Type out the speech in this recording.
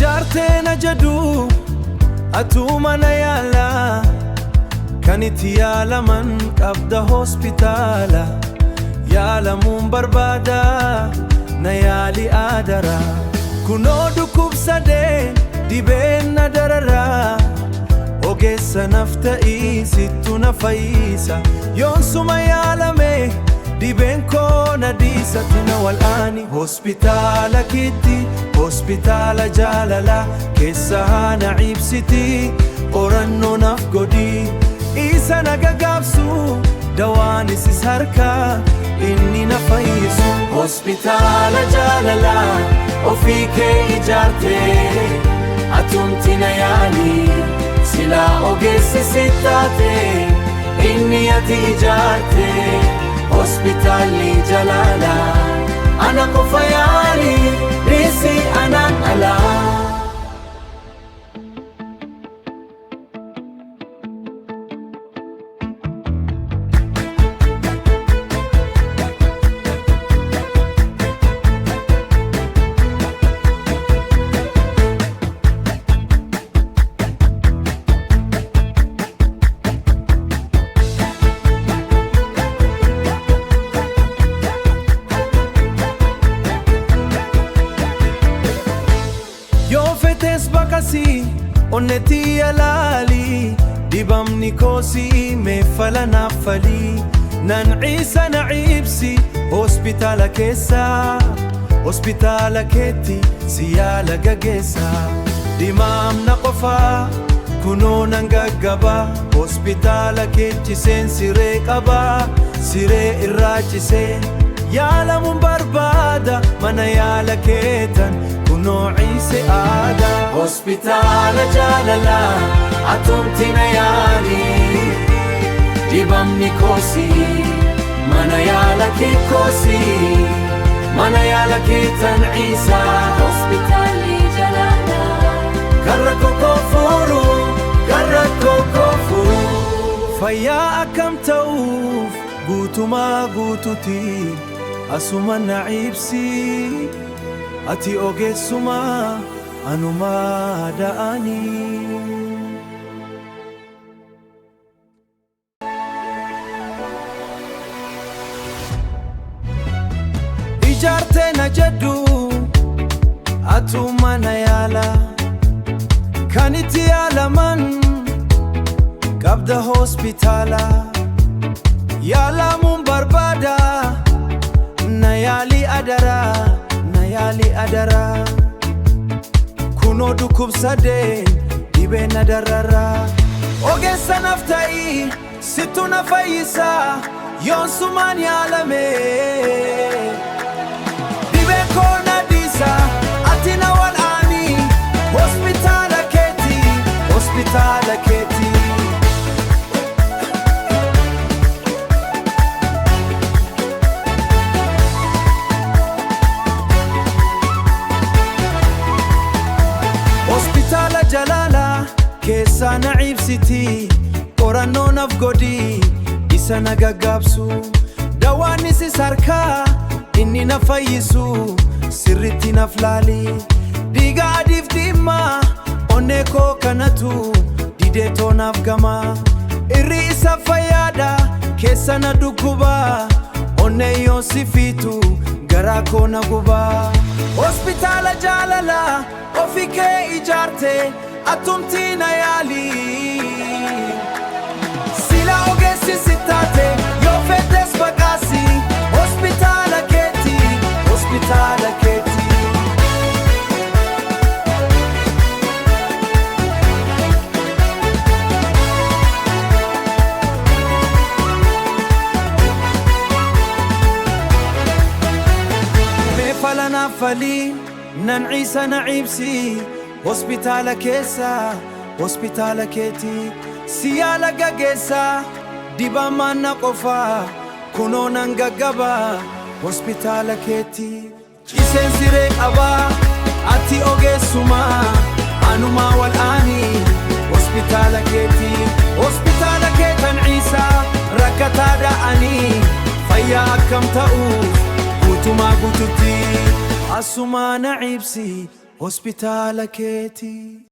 Ijaartee na jedhu atuu mana yaalaa, kan itti yaalaman qabda hospitaala. Yaalamuun barbaada, na yaali adaraa. Kunoo dhukkubsadee dhibeen na dararaa. Ogeessa naaf ta'ii, sittu na fayyisa. Yoon suma yaalame dhibeen koo na dhiisatti. Na wal'aani hospitaala kiitti, hospitaala jaalala keessa na ibsiti. Qorannoo naaf godhi, isa na gaggaabsu, dawaan isis harkaa inni na fayyisu. Hospitaala jaalala ofii kee ijaarte, atumti na yaali. Silaa ogeessi si taate, inni ati ijaarte hospitaalli jaalala, ana qofa yaali, dhiisi anaan alaa. Yoo fetes baqasii onnetii yalaali, dibamni koosii meeffala naaf falii. Nan ciisa, na ibsi hospitaala keessa, hospitaala keetti si yaala gageessa. Dimaamna qofaa kunoo nan gaggaba, hospitaala keechiseen siree qabaa, siree irraa cisee yaalamuun barbaada. Mana yaala keetan kunoo ciise aadaa. Hospitaala jaalala atumti na yaali, dibamni koosii mana yaala kee koosii, mana yaala keetan ciisaa. Hospitaalli jaalalaa. Karra koko furu, karra koko furu. Fayyaa akkam ta'uuf guutumaa guututi, asuma na ibsi. Ati ogeessumaa, anumaa da'anii. Ijaartee na jedhu atuu mana yaala, kan itti yaalaman qabda hospitaala. Yaalamuun barbaada, na yaali adaraa, na yaali adaraa. Kunoo dhukkubsadeen dhibee na dararaa. Ogeessa naaf ta'ii, sittu na fayyisaa, yoon sumaan yaalame dhibeen koo na dhiisa. Ati na wal'aani hospitaala keetti, hospitaala keetti. Hospitaala jaalala keessaa na ibsiti, qorannoo naaf godhi, isa na gaggaabsu, dawaan isis harkaa inni na fayyisu, sirritti naaf laali. Dhiiga adiif diimaa onnee koo kanatu didee toonaaf gama. Irri isa fayyaadha, keessa na dhukkuba. Onnee yoon si fiitu garaa koo na guba. Hospitaala jaalala ofii kee ijaarte, atumti na yaali. Sila ogeessi si taate, yoo fetes baqaasi hospitaala keetti, hospitaala keetti. Meefala naaf falii, nan ciisa, na ibsi hospitaala keessa, hospitaala keetti si yaala gageessa. Dibamaan na qofaa kunoo nan gaggaba, hospitaala keetti ciseen siree qabaa. Ati ogeessumaa, anumaa wal'aanii hospitaala keetti, hospitaala keetan ciisaa. Rakkataa da'anii fayyaa akkam ta'uuf guutumaa guututti, asumaa na ibsi. Hospitaala keetii.